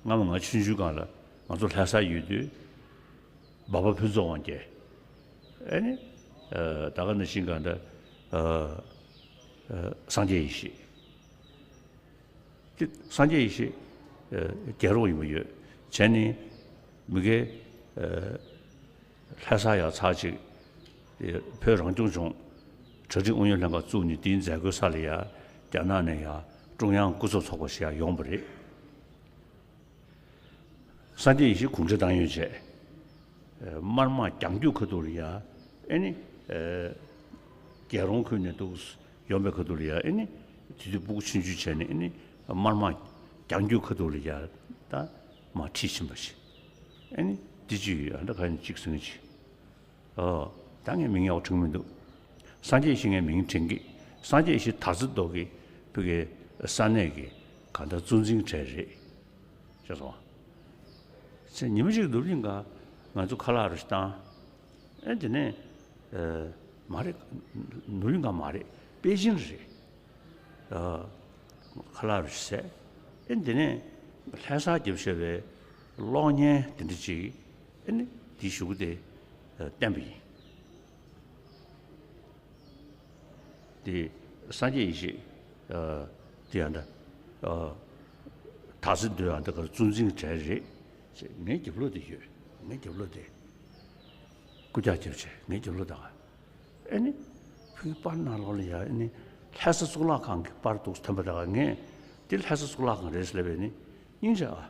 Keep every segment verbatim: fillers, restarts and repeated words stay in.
སྔ་མ་ང་ཆུང་ཆུང་སྒང་ལ་ང་ཚོ་ལྷ་སར་ཡོད་དུས། འབའ་པ་ཕུན་ཚོགས་དབང་རྒྱལ། ཨེ་ནི། ཨ། ད་ག་ནང་བཞིན་གང་འདྲ། ཨ། ཨ། སངས་རྒྱས་ཡེ་ཤེས། དེ་སངས་རྒྱས་ཡེ་ཤེས། ཨ། རྒྱལ་རོང་ཡིན་པ་ཡོད། བྱས་ནས་མི་གེ། ཨ། ལྷ་ས་ཡར་ཚར་གཅིག། དེ་བོད་རང་སྐྱོང་ལྗོངས་གྲ་སྒྲིག་ཨུ་ཡོན་ལྷན་ཁང་བཙུགས་ནས། དེའི་མཛད་སྒོའི་ས་ལ་ཡ་རྒྱ་ནག་ནས་ཡ་ཀྲུང་དབྱང་སྐུ་ཚབ་ཚོགས་པ་ཞིག་ཡ་ཡོང་བ་རེད། སངས་རྒྱས་ཡེ་ཤེས་གུང་ཁྲན་ཏང་ཡོན་བྱས། ཨ། དམར་དམག་རྒྱང་རྒྱུག་ཁ་ཐུག་ལ་ཡ། ཨེ་ནི། ཨ། རྒྱལ་རོང་ཁུལ་ནས་འདུག་ཡོང་བའི་ཁ་ཐུག་ལ་ཡ། ཨེ་ནི། དེ་དུས་སྤུ་གུ་ཆུང་ཆུང་བྱས་ནས། ཨེ་ནི། དམར་དམག་རྒྱང་རྒྱུག་ཁ་ཐུག་ལ་ཡ་ད་མར་ཁྲིད་ཕྱིན་པ་ཞིག། ཨེ་ནི། འདི་ཅི་ཡོད། ཨ། འདྲ་ག་ནས་གཅིག་ཟིན་གཅིག། ཨོ། ད་ངས་མིང་ཡག་པོ་དྲན་མི་འདུག། སངས་རྒྱས་ཡེ་ཤེས་ངས་མིང་དྲན་གི། སངས་རྒྱས་ཡེ་ཤེས་དར་རྩེ་མདོ་གི་བོད་ཀྱི་ས་གནས་ཀྱི་གང་ལྟར་གཙོ་འཛིན་གྲས་རེད། ཤེས་སོང་། ཚེ་ཉི་མ་གཅིག་ནུབ་གླིང་ག་ང་ཚོ་ཁ་ལག་རུ་བཏང་། ཨེ། དེ་ནས། ཨ། མ་རེད། ནུབ་གླིང་ག་མ་རེད། པེ་ཅིང་རེད། ཨ། ཁ་ལག་རུ་བཟས། ཨེ། དེ་ནས་ལྷ་སར་བརྒྱབ་བཞག་པའི་གློག་བརྙན་དེ་འདྲ་ཅིག། ཨེ་ནི། དེའི་གཞུག་གུ་དེ། ཨ། བསྟན་པ་ཡིན། དེ་སངས་རྒྱས་ཡེ་ཤེས། ཨ། དེ་ཡང་འདྲ། ཨ། དར་རྩེ་མདོའི་ཡང་འདྲ་གར་གཙོ་འཛིན་གྲས་རེད། ཅེས་ངའི་རྒྱབ་ལོགས་དེ་ཡོད། ངའི་རྒྱབ་ལོགས་དེ། རྐུབ་བཀྱག་རྒྱབ་བྱས་ངའི་རྒྱབ་ལོགས་དང་། ཨེ་ནི། བོད་པར་ནང་ལོགས་ལ་ཡ། ཨེ་ནི། ལྷ་ས་གཙུག་ལག་ཁང་གི་པར་འདུག་ཐོན་པ་དང་། ངས་འདི་ལྷ་ས་གཙུག་ལག་ཁང་རེད་ཟེར་ལབ་པས་ནི། སྙིང་རྗེ་ཨ།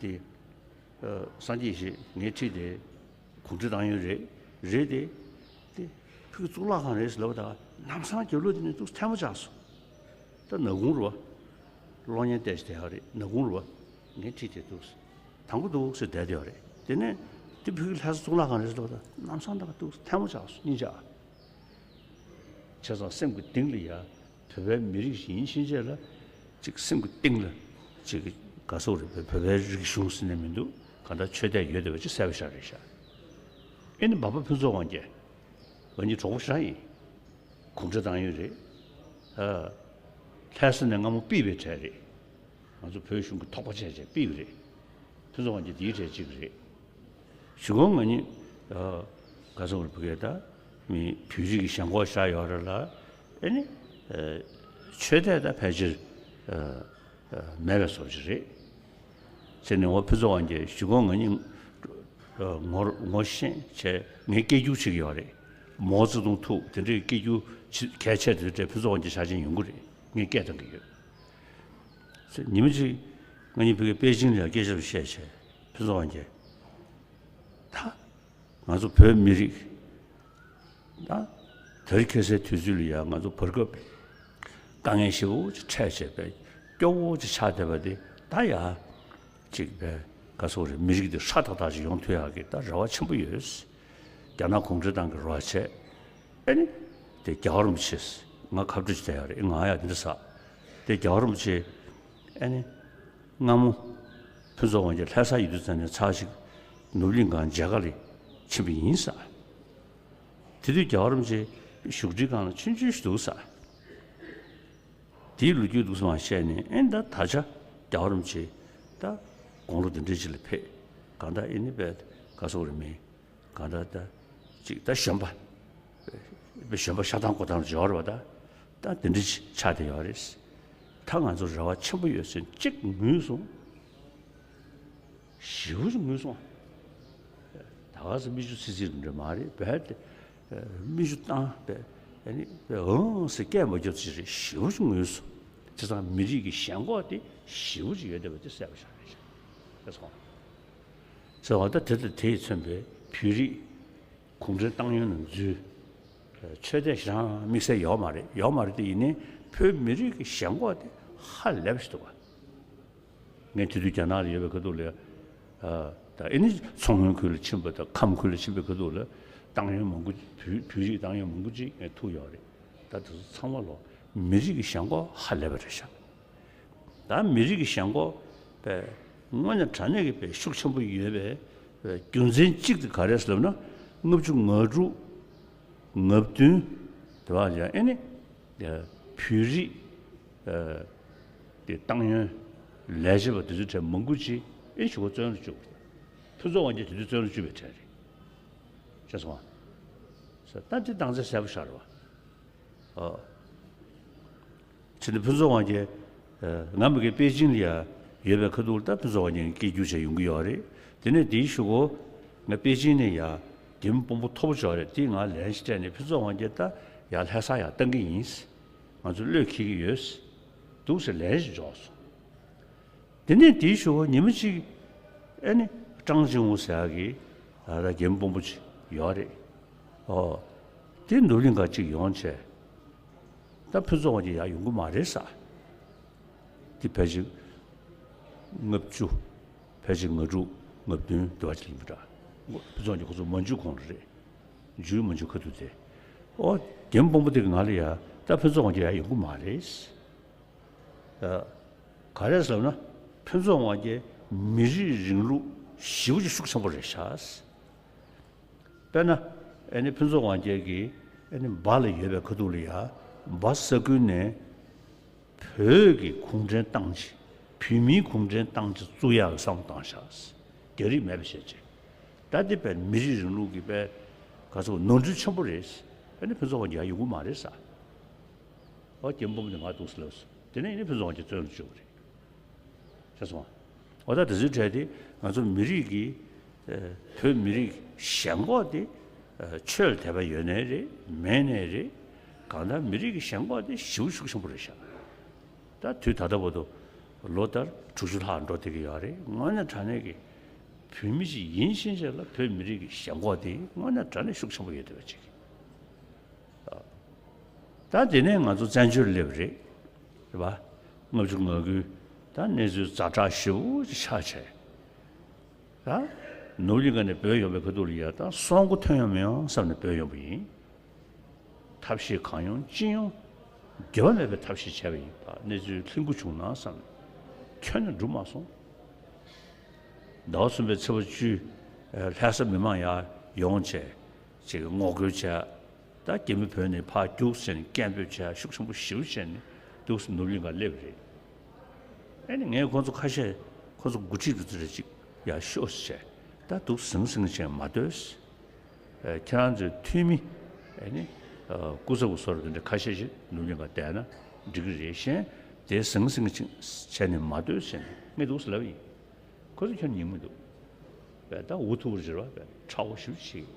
དེ། ཨ། སངས་རྒྱས་ཡེ་ཤེས་ངའི་འཁྲིས་དེ་གུང་ཁྲན་ཏང་ཡོན་རེད། རེད་དེ། དེ་བོད་ཀྱི་གཙུག་ལག་ཁང་རེད་ཟེར་ལབ་པ་དང་། ལམ་སང་རྒྱབ་ལོགས་དེ་ནས་འདུག་ཐལ་མོ་ཆགས་སོང་། ད་ནག་ཁུང་རེད་པ། གློག་བརྙན་བལྟས་བྱས་བསྡད་ཡག་རེད། ནག་ཁུང་རེད་པ། ངའི་འཁྲིས་དེ་འདུག། དང་པོ་འདུག་ཟེར་བསྡད་བསྡད་ཡག་རེད། དེ་ནས་དེ་བོད་ཀྱི་ལྷ་ས་གཙུག་ལག་ཁང་རེད་ཟེར་ལབ་པ་དང་། ལམ་སང་ད་ག་འདུག་ཐལ་མོ་ཆགས་སོང་། སྙིང་རྗེ་ཨ། བྱས་ཙང་སེམས་ཀྱི་གཏིང་ལ་ཡ། བོད་པའི་མི་རིགས་ཤིག་ཡིན་ཕྱིན་ཆད་ལ། ཅིག་སེམས་ཀྱི་གཏིང་ལ། ཅིག་ག་ཟེར་དགོས་རེད། བོད་པའི་རིག་གཞུང་ཟེར་ནས་མི་འདུག། གང་ལྟར་ཆོས་དད་ཡོད་བསྡད་པ་ཅིག་གསལ་པོ་ཤར་རེད་ཤག། ཨེ་ནི། འབའ་པ་ཕུན་ཚོགས་དབང་རྒྱལ། ང་གཉིས་གྲོགས་པོ་ཞེ་དྲག་ཡིན། གུང་ཁྲན་ཏང་ཡོན་རེད། ཨ། ལྷ་ས་ནས་སྔ་མོ་ཕུད་པའི་གྲས་རེད། ང་ཚོ་བོད་གཞུང་གི་ཐོག་པ་བྱས་བྱས་ཕུད་པ་རེད། ཕུན་ཚོགས་དབང་རྒྱལ་དེའི་གྲས་གཅིག་རེད། གཞུག་གུ་ང་གཉིས། ཨ། ག་ཟེར་དགོས་རེད། བོད་སྐད་ད། མི་བོད་རིགས་ཀྱི་ཞེན་ཁོག་ཤར་ཡོད་རེད་ལ། ཨེ་ནི། ཨ། ཆོས་དད་ད་ཕལ་ཆེར། ཨ། ཨ། མེད་པའི་བཟོ་ཅིག་རེད། བྱས་ནས་འོ་ཕུན་ཚོགས་དབང་རྒྱལ་གཞུག་གུ་ང་གཉིས། ཨ། ངོ་ངོ་ཤེས་བྱས། ངས་སྐད་སྒྱུར་བྱེད་ཀྱི་ཡོད་རེད། མའོ་ཙེ་ཏུང་ཐུག་དེ་འདྲའི་སྐད་སྒྱུར་གལ་ཆེ་དེ་འདྲ་ཕུན་ཚོགས་དབང་རྒྱལ་ཕྱག་ཆེན་ཡོང་གི་རེད། ངས་སྐད་བཏང་གི་ཡོད། ཉི་མ་གཅིག་ང་གཉིས་བོད་ཀྱི་པེ་ཅིང་ལ་སྐད་ཆ་བཤད་བྱས། ཕུན་ཚོགས་དབང་རྒྱལ། ད་ང་ཚོ་བོད་མི་རིགས་ད་དེ་རིང་ཁ་སང་དུས་ཚོད་ལ་ཡ་ང་ཚོ་བར་སྐབས་དཀའ་ངལ་ཞེ་པོ་ཅིག་འཕྲད་བྱས་པའི་སྐྱོ་བོ་ཅིག་ཆགས་བསྡད་པ་དེ། ད་ཡ་ཅིག་པའི་ག་ཟེར་དགོས་རེད། མི་རིགས་འདི་ཧྲ་ཏག་ཏག་ཅིག་ཡོང་ཐུབ་ཡག་གི་ད་རེ་བ་ཆེན་པོ་ཡོད། རྒྱ་ནག་གུང་ཁྲན་ཏང་གིས་རེ་བ་བྱས། ཨེ་ནི། དེ་རྒྱལ་བ་རིན་པོ་ཆེ། ང་ཁ་བྲོ་ཅིག་བསྡད་ཡག་རེད། ང་ཡ་དེ་འདྲ་ཟེར། དེ་རྒྱལ་བ་རིན་པོ་ཆེ། ཨེ་ནི། སྔ་མོ་ཕུན་ཚོགས་དབང་རྒྱལ་ལྷ་སར་ཡོད་དུས་ཙམ་ནས་ཚར་གཅིག་ནུབ་གླིང་སྒང་མཇལ་ཁ་ལ་ཕྱིན་པ་ཡིན་ཟེར། དེ་དུས་རྒྱལ་བ་རིན་པོ་ཆེ་བཞུགས་ཁྲིའི་སྒང་ལ་ཆུང་ཆུང་ཞིག་འདུག་ཟེར། དེའི་ལོ་རྒྱུས་འདུག་སེ་མར་བཤད་ནས། ཨེ་ནི། ད་ད་ཆ་རྒྱལ་བ་རིན་པོ་ཆེ་ད་དགུང་ལོ་འདི་འདྲའི་ཅིག་ལ་ཕེབས། གང་ལྟར་ཨེ་ནི་པའི་ག་ཟེར་དགོས་རེད། མི་གང་ལྟར་ད་ཅིག་ད་གཞོན་པ། དཔེ་གཞོན་པ་ཤ་ཐང་ཀོ་ཐང་འབྱོར་བ་ད། ད་དེ་འདྲ་ཅིག་ཆགས་བསྡད་ཡོད་རེད། ད་ང་ཚོ་རེ་བ་ཆེན་པོ་ཡོད་ཟེར་ཅིག་ངུས་སོང་། ཞེ་པོ་ཅིག་ངུས་སོང་། ད་ག་ཟེ་མིག་ཆུ་ཚིག་ཚིག་རེད་མ་རེད། རྦད་དེ་མིག་ཆུ་བཏང་བས། ཨ་ནི་ཨང་ཟེར་སྐད་མ་རྒྱབ་ཅིག་རེད། ཞེ་པོ་ཅིག་ངུས་སོང་། བྱས་ཙང་མི་རིགས་ཀྱི་ཞེན་ཁོག་དེ་ཞེ་པོ་ཅིག་ཡོད་བསྡད་པ་དེ་གསལ་པོ་ཤར་རེད་ཤག། ཟེར་བ་ད་དེ་དང་དེས་མཚོན་པའི་བོད་རིགས་གུང་ཁྲན་ཏང་ཡོན་ནང་འཛུལ། ཆོས་དད་ཞེ་དྲག་དམིགས་བསལ་ཡོད་མ་རེད། ཡོད་མ་རེད་དེ། ཡིན་ནའི་བོད་མི་རིགས་ཀྱི་ཞེན་ཁོག་དེ་ཧ་ལས་པ་ཞིག་འདུག་ག། ངས་དེ་དུས་རྒྱ་ནག་ལ་ཡོད་པའི་ཁ་ཐུག་ལ། ཨ། ད་ཨེ་ནི་མཚོ་སྔོན་ཁུལ་ལ་ཕྱིན་པ་དང་ཁམས་ཁུལ་ལ་ཕྱིན་པའི་ཁ་ཐུག་ལ་ཏང་ཡོན་མང་པོ། བོད་བོད་རིགས་ཏང་ཡོན་མང་པོ་ཅིག་ངས་ཐུག་ཡོད་རེད། ད་དེ་ཚོ་ཚང་མ་ལོ་མི་རིགས་ཀྱི་ཞེན་ཁོག་ཧ་ལས་པ་རེད་ཤག། ད་མི་རིགས་ཀྱི་ཞེན་ཁོག་པའི་དངོས་གནས་དྲང་གནས་ཀྱི་པའི་ཤུགས་ཆེན་པོ་ཡོད་པའི་རྒྱུ་མཚན་གཅིག་དེ་ག་རེ་རེད་ཟེར་ལབ་ན། ལྔ་བཅུ་ང་དྲུག་ང་བདུན་དེ་བར་ཡང་ཨེ་ནི་བོད་རིགས་དེ་ཏང་ཡོན་ལས་བྱེད་པ་དེ་ཚོའི་གྲས་མང་པོ་ཅིག་ ཨེ་ཞུ་གོ་བཙོན་ལ་བཅུག་ཕུན་ཚོགས་དབང་རྒྱལ་དེ་དུས་བཙོན་ལ་བཅུག་པའི་གྲས་རེད། ཤེས་སོང་ཨ། ད་དེ་སྟངས་འཛིན་གསལ་པོ་ཤར་བ། ཨོ། ཕྱི་ནས་ཕུན་ཚོགས་དབང་རྒྱལ། ང་མི་གི་པེ་ཅིང་ལ་ཡ་ཡོད་པའི་ཁ་ཐུག་ལ་ད་ཕུན་ཚོགས་དབང་རྒྱལ་སྐད་སྒྱུར་བྱས་ཡོང་གི་ཡོད་རེད། དེ་ནས་དེའི་གཞུག་གུ་ང་པེ་ཅིང་ནས་ཡ་རྒྱལ་མོ་དཔོན་པོ་མཐོ་པོ་ཅིག་ཡོད་རེད། དེས་ང་ལན་ཞིག་སྤྲད་ནས་ཕུན་ཚོགས་དབང་རྒྱལ་ད་ཡ་ལྷ་ས་ཡ་བཏང་གི་ཡིན། ང་ཚོ་བློས་འཁེལ་གི་ཡོད། འདུག་ཟེར་ལན་ཞིག་འབྱོར་སོང་། དེ་ནས་དེའི་གཞུག་གུ་ཉི་མ་གཅིག་ཨེ་ནི་ཀྲང་ཅིང་ཝུ་ཟེར་ཡག་གི་ད་རྒྱལ་མོ་དཔོན་པོ་ཅིག་ཡོད་རེད། ཨོ། དེ་ནུབ་གླིང་ག་ཅིག་ཡོང་བྱས། ད་ཕུན་ཚོགས་དབང་རྒྱལ་ཡར་ཡོང་གི་མ་རེད་ཟེར། དེ་ཕལ་ཆེར་ལྔ་བཅུ། ཕལ་ཆེར་ལྔ་དྲུག་ལྔ་བདུན་དེ་བ་ཅིག་ཡིན་པ་འདྲ། ཕུན་ཚོགས་དབང་རྒྱལ་ཁོ་ཚོ་མ་འཇུས་གོང་ལ་རེད། འཇུས་མ་འཇུས་ཁ་ཐུག་དེ། ཨོ། རྒྱལ་མོ་དཔོན་པོ་དེ་གིས་ང་ལ་ཡ་ད་ཕུན་ཚོགས་དབང་རྒྱལ་ཡར་ཡོང་གི་མ་རེད། ཨ། ག་རེ་ཟེར་ན། ཕུན་ཚོགས་དབང་རྒྱལ་མི་རིགས་རིང་ལུགས་ཞེ་པོ་ཅིག་ཤུགས་ཆེན་པོ་རེད་ཤག། དཔེར་ན། ཨེ་ནི་ཕུན་ཚོགས་དབང་རྒྱལ་གྱིས་ཨེ་ནི་འབའ་ལ་ཡོད་པའི་ཁ་ཐུག་ལ་ཡ། འབའ་ས་ཁུལ་ནས་བོད་ཀྱི་གུང་ཁྲན་ཏང་ཅིག། བོད་མིའི་གུང་ཁྲན་ཏང་ཅིག་བཙུགས་ཡག་གི་བསམ་བློ་བཏང་ཤག། རྒྱ་རིགས་མེད་པ་བྱས་བྱས། ད་འདི་དཔེ་མི་རིགས་རིང་ལུགས་ཀྱི་དཔེ་ག་ཚོད་ནོར་འཁྲུལ་ཆེན་པོ་རེད། ཨེ་ནི་ཕུན་ཚོགས་དབང་རྒྱལ་ཡར་ཡོང་གི་མ་རེད་ཟེར། ཨོ། རྒྱལ་མོ་དཔོན་པོ་དེ་ང་འདུག་ཟེར་ལབ་སོང་། དེ་ནས་ཨེ་ནི་ཕུན་ཚོགས་དབང་རྒྱལ་བཙོན་ལ་བཅུག་པ་རེད། ཤེས་སོང་ཨ། འོ་ད་དེ་ཚོའི་གྲས་དེ་ང་ཚོ་མི་རིགས་ཀྱི། ཨ། བོད་མི་རིགས་ཞེན་ཁོག་དེ། ཨ། ཆོས་ལ་དད་པ་ཡོད་ནའི་རེད། མེད་ནའི་རེད། གང་ལྟར་མི་རིགས་ཀྱི་ཞེན་ཁོག་དེ་ཞེ་པོ་ཤུགས་ཆེན་པོ་རེད་ཤག། ད་དུས་ད་ལྟ་བར་དུ་ལོ་ལྟར་དྲུག་ཅུ་ལྷག་འགྲོ་བསྡད་ཀྱི་ཡོད་རེད། དངོས་གནས་དྲང་གནས་ཀྱི་བོད་མི་ཞིག་ཡིན་ཕྱིན་ཆད་ལ་བོད་མི་རིགས་ཀྱི་ཞེན་ཁོག་དེ་དངོས་གནས་དྲང་གནས་ཤུགས་ཆེན་པོ་ཡོད་བསྡད་པ་ཅིག། ད་དེ་ནས་ང་ཚོ་བཙན་བྱོལ་སླེབས་རེད། རེད་པ། ལྔ་བཅུ་ང་དགུའི་ད་གནས་ཚུལ་ཛ་དྲག་ཞེ་པོ་ཅིག་ཆགས་བྱས། ད་ནུབ་གླིང་ག་ནས་བྲོས་ཡོང་བའི་ཁ་ཐུག་ལ་ཡ། ད་སྲོག་མགོ་ཐོན་ཡོང་མི་ཡོང་བསམ་ནས་བྲོས་ཡོང་པ་ཡིན། ཐབས་ཤེས་གང་ཡོང་ཅི་ཡོང་། འགྱོད་པ་མེད་པའི་ཐབས་ཤེས་བྱས་པ་ཡིན། ད་གནས་ཚུལ་ལྷིང་པོ་བྱུང་ན་བསམ་ནས། ཁྱོན་ནས་འགྲུབ་མ་སོང་། ཟླ་བ་གསུམ་པའི་ཚེས་པ་བཅུ། ལྷ་ས་མི་མང་ཡར་ཡོང་བྱས། ཅིག་ངོ་རྒོལ་བྱས། ད་རྒྱ་མི་བོད་ནས་ཕར་རྒྱུགས་ཟེར་ནས་སྐད་འབོད་བྱས། ཤུགས་ཆེན་པོ་ཞེ་པོ་བྱས་ནས་འདུག་སེ་ནུབ་གླིང་ག་སླེབས་རེད། ཨེ་ནི་ངས་ཁོང་ཚོ་ཁ་ཤས། ཁོང་ཚོ་འགོ་ཁྲིད་དེ་ཚོ་རེ་ཅིག་ཡར་ཤོག་ཟེར་བྱས། ད་འདུག་ཟིང་ཟིང་བྱས་མ་སྡོད། ཨེ། ཁྱེད་རང་ཚོའི་འཐུས་མི། ཨེ་ནི། ཨ། སྐུ་ཚབ་བཟོ་འདྲ་དེ་འདྲ་ཁ་ཤས་ཤིག་ནུབ་གླིང་ག་བསྡད་ན་འགྲིག་གི་རེད། གཞན་དེ་ཟིང་ཟིང་བྱས་ནས་མ་སྡོད་ཟེར་ནས་ངས་འདུག་སེ་ལབ་ཡིན། ཁོ་ཚོ་ཁྱོན་ནས་ཉན་མི་འདུག། བས་ད་འུ་ཐུག་རེ་བ་བས་ཁྲ་བོ་ཞེ་པོ་ཅིག།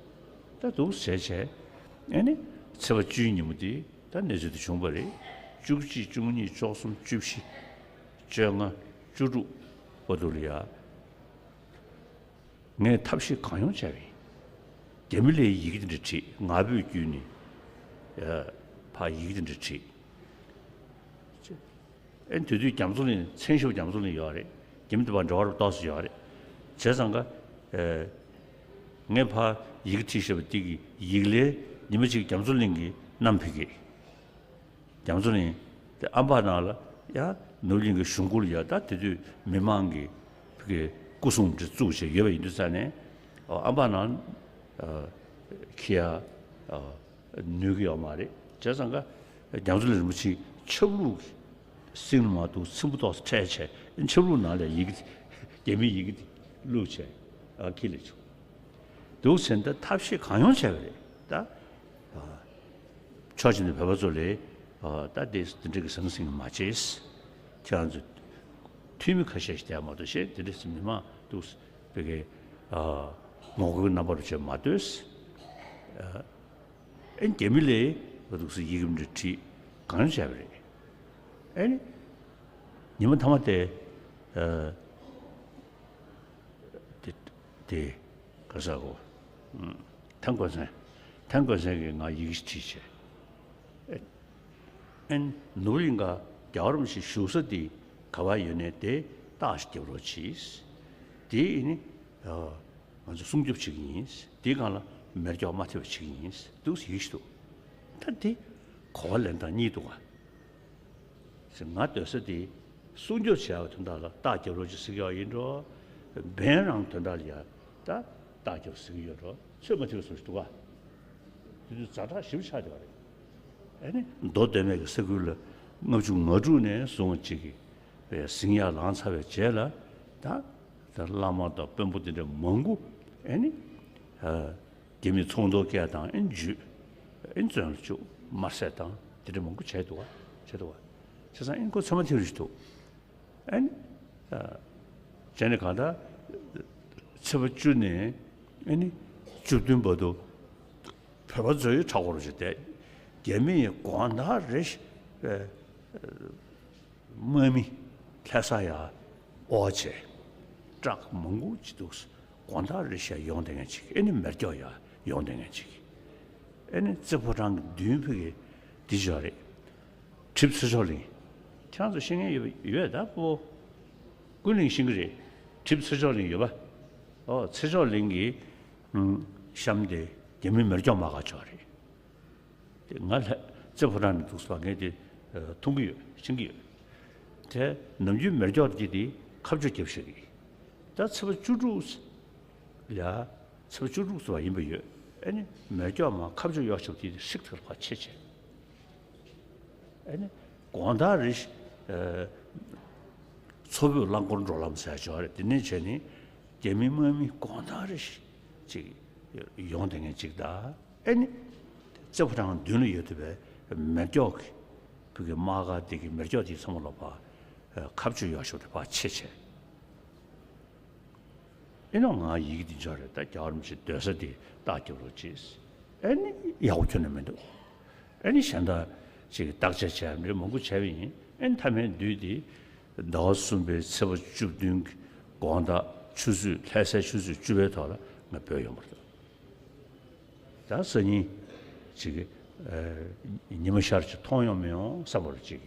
ད་འདུག་ཟེར་བྱས། ཨེ་ནི། ཚེས་པ་བཅུའི་ཉིན་མོ་དེ་ད་གནས་ཚུལ་དེ་བྱུང་བ་རེད། བཅུ་གཅིག། བཅུ་གཉིས། བཅུ་གསུམ། བཅུ་བཞི། བཅོ་ལྔ། བཅུ་དྲུག་བར་དུ་ལ་ཡ། ངས་ཐབས་ཤེས་གང་ཡོང་བྱས་པ་ཡིན། རྒྱ་མི་ལ་ཡི་གེ་དེ་འདྲ་བྲིས། ངག་འབོད་བརྒྱུད་ནས། ཨ། ཕར་ཡི་གེ་དེ་འདྲ་བྲིས། ཨེ། དེ་དུས་རྒྱ་མཚོ་གླིང་། མཚན་ཞབས་རྒྱ་མཚོ་གླིང་ཡོད་རེད། རྒྱ་མི་དེ་བར་འབྲེལ་བ་རུ་ཏོག་ཙམ་ཡོད་རེད། བྱས་ཙང་ཀ། ཨེ། ངས་ཕར་ཡི་གེ་བྲིས་བཞག་པ་དེ་གི་ཡིག་ལན་ཉི་མ་གཅིག་རྒྱ་མཚོ་གླིང་གིས་བསྣམས་ཕེབས་ཀྱི། རྒྱ་མཚོ་གླིང་དེ་ཨམ་བག་ནང་ལ་ཡ། ནུབ་གླིང་གི་གཞུང་སྐུ་ལ་ཡ། ད་དེ་དུས་མི་མང་གི་ཕ་གི་སྐུ་སྲུང་དེ་བཙུགས་བྱས་ཡོད་པ་ཡིན་དུས་ཙང་ནས། ཨོ། ཨམ་བག་ནང་། ཨ། འཁྱེར་ཡ། ཨ། ནུས་ཀྱི་ཡོད་མ་རེད། བྱས་ཙང་ཀ་རྒྱ་མཚོ་གླིང་རིན་པོ་ཆེ་ཆབ་ལུགས་ཀྱི་སེང་ལ་མ་གཏོགས་ཚིམ་པོ་ཏོག་ཙམ་འཕྲད་བྱས། ཆབ་ལུགས་ནང་ལ་ཡི་གེ་དེ། རྒྱ་མིའི་ཡི་གེ་དེ་བླུགས་བྱས། ཨ། འཁྱེར་སླེབས་བྱུང་། འདུག་ཟེར་ན་ད་ཐབས་ཤེས་གང་ཡོང་བྱས་པ་རེད་ད། ཨ། ཕྱོགས་གཅིག་ནས་བོད་པ་ཚོ་ལ། ཨ། ད་དེ་འདི་འདྲ་གི་ཟང་ཟིང་མ་བྱེད། ཁྱེད་རང་ཚོ་འཐུས་མི་ཁ་ཤས་ཤིག་བསྡད་མ་གཏོགས། གཞན་དེ་འདྲ་ཟིང་མི་མང་འདུག་སེ་ཕ་གི། ཨ། ངོ་རྒོལ་རྣམ་པ་རུ་བྱས་མ་སྡོད། ཨ། ཨེ། རྒྱ་མི་ལ་འདུག་སེ་ཡི་གེ་འདྲ་བྲིས། གང་ཡང་བྱས་པ་རེད། ཨེ་ནི། ཉི་མ་མཐའ་མ་དེ། ཨ། དེ། དེ། ག་ས་གོ། ཨ། ཐན་ཀོན་སན། ཐན་ཀོན་སན་གྱིས་ང་ཡི་གེ་ཞིག་བྲིས་བྱས། ཨེ། ཨེ། ནུབ་གླིང་ག་རྒྱལ་བ་རིན་པོ་ཆེ་བཞུགས་ས་དེ་ག་པར་ཡོད་ནའི་དེ་རྟགས་ཤིག་རྒྱབ་རོགས་གྱིས། དེ་ནི། ཨ། ང་ཚོ་སྲུང་སྐྱོབ་བྱེད་ཀྱི་ཡིན། དེའི་སྒང་ལ་མེ་སྒྱོགས་མ་ཐེབས་པ་བྱེད་ཀྱི་ཡིན་འདུག་སེ་ཡི་གེ་ཞིག་འདུག། ད་དེ་གོ་བ་ལེན་སྟངས་གཉིས་འདུག་ག། ཟེར། ང་སྡོད་ས་དེ་སྲུང་སྐྱོབ་བྱེད་ཡག་དོན་དག་ལ་རྟགས་རྒྱབ་རོགས་གྱིས་ཟེར་གྱི་ཡོད་ཡིན་འགྲོ། འབེན་རང་དོན་དག་ལ་ཡ་ད་རྟགས་རྒྱབ་ཟེར་གྱི་ཡོད་འགྲོ། ཚོད་མ་ཐིག་པ་བཟོ་ཞིག་འདུག་ག། དེ་དུས་ཛ་དྲག་ཞིབ་ཆགས་བསྡད་པ་རེད། ཨ་ནི་མདོ་སྟོད་སྨད་ཀྱི་ས་ཁུལ་ལ་ལྔ་བཅུ་ང་དྲུག་ནས་བཟུང་གཅིག་གི་བའི་ཟིང་ཡ་ལངས་ཚར་བའི་རྗེས་ལ། ད་ ད་བླ་མ་དང་དཔོན་པོ་དེ་འདྲ་མང་པོ་ཨེ་ནི། ཨ། རྒྱ་མིའི་ཚོང་ཟློག་སྐད་དང་ཨེ་ནི་འཇུས། ཨེ་ནི་བཙོན་ལ་བཅུག། དམར་བསད་དང་དེ་འདྲ་མང་པོ་བྱས་འདུག་བ། བྱས་འདུག་བ། བྱས་ཙང་ཨེ་ནི་ཁོ་ཚང་མ་ཐེའུ་རི་ཞིག་འདུག་ཨེ་ནི། ཨ། བྱས་ནས་གང་ལྟར་ཚེས་པ་བཅུ་ནས་ཨེ་ནི་བཅུ་བདུན་བར་དུ་བོད་པ་ཚོའི་མཐའ་འཁོར་ཞིག་བསྡད། རྒྱ་མིས་དགོང་དག་རེ་ཞིག་ཨ། དམག་མི་ལྷ་ས་ཡར་དབོར་བྱས། ཊྲག་མང་པོ་ཅིག་འདུག་དགོང་དག་རེ་ཞིག་ཡོང་བསྡད་མཁན་ཅིག་ཨེ་ནི་མེ་སྒྱོགས་ཡར་ཡོང་བསྡད་མཁན་ཅིག་ཨེ་ནི་རྩེ་ཕོ་བྲང་གི་མདུན་ཕ་གི་འདི་ཅིག་ཡོད་རེད། གྲིབ་ཚེ་མཆོག་གླིང་། ཁྱེད་རང་ཚོ་ཤེས་མཁན་ཡོད་ཡོད་ད་པོ། ཀུན་གླིང་ཤེས་ཀྱི་རེད། གྲིབ་ཚེ་མཆོག་གླིང་ཡོད་པ། ཨོ་ཚེ་མཆོག་གླིང་གི་ཨུམ། གཤམ་དེ་རྒྱ་མི་མེ་སྒྱོགས་དམག་སྒར་ཅིག་ཡོད་རེད། དེ་ང་ལ་རྩེ་ཕོ་བྲང་ནས་འདུག་སེ་ངས་དེ་མཐོང་གི་ཡོད། མཁྱེན་གྱི་ཡོད། དེ་ནམ་རྒྱུན་མེ་སྒྱོགས་དེ་དེ་ཁ་བཅུ་རྒྱབ་ཤག་གི། ད་ཚེས་པ་བཅུ་དྲུག་ལ་ཚེས་པ་བཅུ་དྲུག་ཙམ་ཡིན་པ་ཡོད། ཨེ་ནི་མེ་སྒྱོགས་མར་ཁ་བཅུ་གཡོག་ཤོག་དེ་ཧྲིག་ཐག་ཕར་ཆེ་ཆེ། ཨེ་ནི་དགོང་དག་རེ་ཞིག་ཨ། མཚོ་བོད་རླངས་འཁོར་འགྲོ་ལམ་ཟེར་ཡག་ཅིག་ཡོད་རེད། དེ་ནས་བྱས་ནས་རྒྱ་མི་དམག་མི་དགོང་དག་རེ་ཞིག་ཅིག་ཡོང་བསྡད་མཁན་ཅིག་དང་། ཨེ་ནི། རྩེ་ཕོ་བྲང་མདུན་ལ་ཡོད་བསྡད་པའི་མེ་སྒྱོགས་ཀྱི་བུ་གི་དམག་སྒར་དེ་གི་མེ་སྒྱོགས་དེ་ཚང་མ་ལོག་ཕར་ཁ་བཅུ་གཡོག་ཤོག་དེ་ཕར་ཆེ་ཆེ། ཨེ་ནོ་ང་ཡི་གེ་འདི་འབྱོར་རེད། ད་རྒྱལ་བ་རིན་པོ་ཆེ་སྡོད་ས་དེ་རྟགས་རྒྱབ་རོགས་གྱིས། ཨེ་ནི་ཡག་པོ་ཁྱོན་ནས་མི་འདུག་ཨེ་ནི་གཞན་དག་ཅིག་བརྟག་དཔྱད་བྱས་མི་མང་པོ་བྱས་པ་ཡིན། ཨེ་ནི་མཐའ་མའི་དུས་དེ་ཟླ་བ་གསུམ་པའི་ཚེས་པ་བཅུ་བདུན་གྱི་དགོང་དག་ཆུ་ཚོད་ལྷ་སའི་ཆུ་ཚོད་བཅུ་པའི་ཐོག་ལ་ང་བོད་ཡོང་བ་རེད། ད་སང་ཉིན་ཅིག་ཨ། ཉི་མ་ཤར་ཅིག་མཐོང་ཡོང་མི་ཡོང་བསམ་པ་རེད། ཅིག་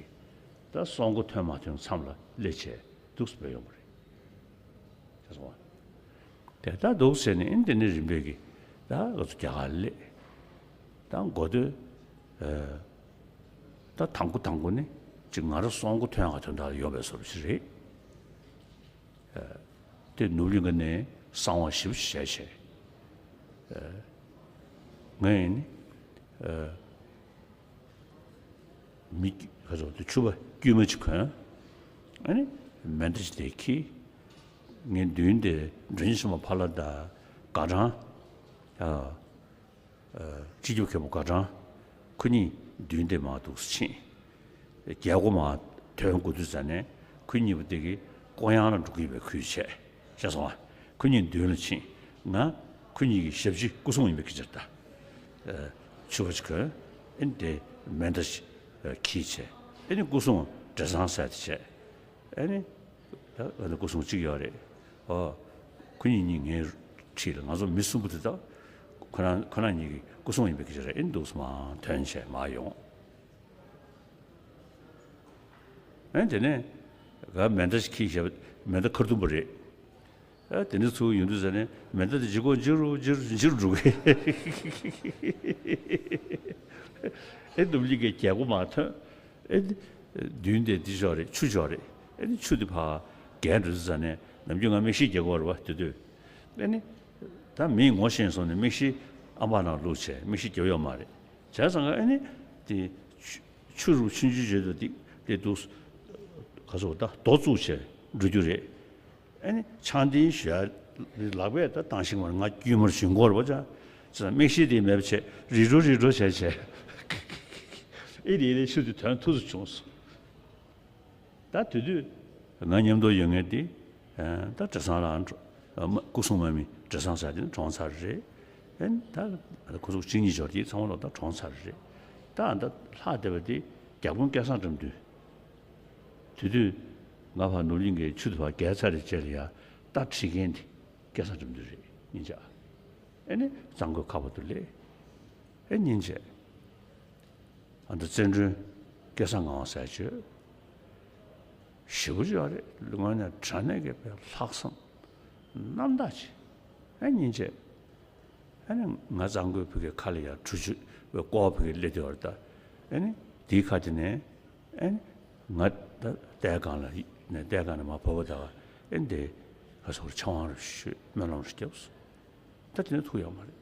ད་སྲོག་མགོ་ཐོན་མ་ཐོན་མཚམས་ལ་སླེབས་བྱས་འདུག་སེ་བོད་ཡོང་བ་རེད། ཤེས་སོང་ང་། དེ་ད་འདུག་ཟེར་ནས་ཨེ་དེ་ནས་རིམ་པས་ཀྱི་ད་ང་ཚོ་རྒྱ་གར་སླེབས། ད་འགོ་སྟོད་ཨ། ད་དང་པོ་དང་པོ་ནི་ཅིག་ང་རང་སྲོག་མགོ་ཐོན་ཡག་དོན་དག་ལ་ཡོང་བའི་བཟོ་འདྲ་ཞིག་རེད། ཨ། དེ་ནུབ་གླིང་ག་ནས་གསང་བ་ཞེ་པོ་ཞིག་བྱས་བྱས། ཨ། ང་ཡིན་ནི། ཨ། མི་ཁ་སོགས་དེ་ཕྱུ་པ་དཀྱུས་མ་ཅིག་གོན། ཨ་ནི་མེ་མདའ་ཅིག་དེ་འཁྱེར། ངའི་མདུན་དེ་མགྲོན་ཆེན་ཆེན་མོ་ཕ་ལ་དང་དགའ་གྲང་། ཨ། ཨ། སྤྱི་ཁྱབ་མཁན་པོ་དགའ་གྲང་། ཁོ་གཉིས་མདུན་དེ་མར་འདུག་སེ་ཕྱིན། རྒྱལ་སྒོ་མར་ཐོན་དགོས་དུས་ཙ་ནས་ཁོ་གཉིས་པོ་དེ་གི་སྐོར་གཡང་ལ་འགྲོ་གི་ཡོད་པའི་ཁུལ་བྱས། ཤེས་སོང་ང་། ཁོ་གཉིས་མདུན་ལ་ཕྱིན། ང་ཁོ་གཉིས་ཀྱི་ཞབས་ཕྱི་སྐུ་སྲུང་ཡིན་པའི་སྐད་ཆ་རེད་ད། ཨ། ཕྱུ་པ་ཅིག་གོན། ཨེ་ནི་དེ་མེ་མདའ་ཅིག་ཨ། འཁྱེར་བྱས། ཨེ་ནི་སྐུ་སྲུང་བྲེ་སྲང་ཟེར་དེ་བྱས། ཨེ་ནི། ད་ཨ་ནི་སྐུ་སྲུང་གཅིག་ཡོད་རེད། ཨོ། ཁོ་གཉིས་གཉིས་ངའི་འཁྲིས་ལ། ང་ཚོ་མི་གསུམ་པོ་དེ་དག་ཁོ་རང་ཁོ་རང་གཉིས་ཀྱི་སྐུ་སྲུང་ཡིན་པའི་སྐད་ཆ་རེད། ཨེ་ནི་འདུག་སེ་མར་ཐོན་བྱས་མར་ཡོང་། ཨེ་དེ་ནས་ག་མེ་མདའ་ཞིག་འཁྱེར་བཞག་པ། མེ་མདའ་ཁ་ཐུམ་པ་རེད། ཨེ་དེ་ནས་ཚུར་ཡོང་དུས་ཙ་ནས་མེ་མདའ་དེ་ལྗིད་ཁོག་འཇིགས་རུ་འཇིགས་རུ་འཇིགས་རུ་འགྲོ་གི། ཨེ་ནུབ་གླིང་གའི་རྒྱལ་སྒོ་མར་ཐོན། ཨེ་མདུན་དེ་འདི་ཅིག་རེད། ཆུ་ཅིག་རེད། ཨེ་ཆུ་དེ་ཕར་བརྒལ་འགྲོ་དུས་ཙ་ནས་ནམ་རྒྱུན་ང་མིག་ཤེལ་རྒྱག་གི་ཡོད་རེད་པ། དེ་དུས་ཨེ་ནི་ད་མིས་ངོ་ཤེས་སོང་ནས་མིག་ཤེལ་ཨ་མ་ནང་བླུགས་བྱས་མིག་ཤེལ་རྒྱབ་ཡོད་མ་རེད། བྱས་ཙང་ཨ་ནི་དེ་ཆུ་ཆུ་རུ་ཆུང་ཆུང་བྱེད་དུ་དེ་དེ་འདུག་ག་སོ་ད་རྡོ་བཙུགས་བྱས་འགྲོ་རྒྱུ་རེད། ཨ་ནི་ཆང་འཐེན་ཞུ་ཡ་ལག་པས་ད་བཏང་ཤིང་མར་ང་དཀྱུས་མར་ཞུན་གོར་བ་ཅག་ཙང་མིག་ཤེལ་དེ་མེད་པ་བྱས་རི་འགྲོ་རི་འགྲོ་བྱས་བྱས་ཨེ་རེད་རེད་ཆུ་དེ་དོན་ཐུག་ཚུལ་བྱུང་སོང་། ད་དེ་དུས་ང་མཉམ་དུ་ཡོད་མཁན་དེ་ད་བྲེ་སྲང་ལ་སྐུ་སྲུང་མ་མི་བྲེ་སྲང་ཟེར་དེ་ནི་གྲོངས་ཚར་རེད། ཨེ་ད་ཁོ་ཚོ་གཅིག་གཉིས་འབྱོར་དེ་ཚང་མ་ལོག་ད་གྲོངས་ཚར་རེད། ད་ཨ་ད་ལྷག་བསྡད་པ་དེ་རྒྱལ་པོ་སྐལ་བཟང་འགྲིམ་འདུན། དེ་དུས་ང་ཕར་ནུབ་གླིང་གི་ཆུ་དེ་ཕར་བརྒལ་ཚར་རེད་ཅེས་ལ་ཡ་རྟ་ཁྲིད་མཁན་དེ་སྐལ་བཟང་འགྲིམ་འདུན་རེད་སྙིང་རྗེ། ཨེ་ནི་གཙང་པོའི་ཁ་བར་དུ་སླེབས། ཨེ་སྙིང་རྗེ། ཨ་ནི་བཙན་སྒྲོན་སྐལ་བཟང་ངག་དབང་ཟེར་བྱས་ཞེ་པོ་ཅིག་ཡོད་རེད། དངོས་གནས་དྲང་གནས་ཀྱི་དཔེ་ལྷག་བསམ་རྣམ་དག་ཅིག་ཨེ་སྙིང་རྗེ། ཨ་ནི་ང་གཙང་པོའི་ཕ་གིའི་ཁ་ལ་ཡར་གྲུ་ཆུ་བའི་ཀོ་བ་ཕ་གིར་སླེབས་བསྡད་ཡོད་རེད་ད། ཨ་ནི་དེའི་ཁ་དེ་ནས་ཨ་ནི་ང་ད་ལྟའི་སྒང་ལ་ནས་ལྟའི་སྒང་ནས་མར་བབས་པ་ད་ཨ་ནི་དེ་ག་སོགས་ཕྱག་དབང་རེ་ཞུས་སྨོན་ལམ་རེ་བརྒྱབ་སོང་། ད་དེ་ནས་ཐུག་ཡོད་མ་རེད།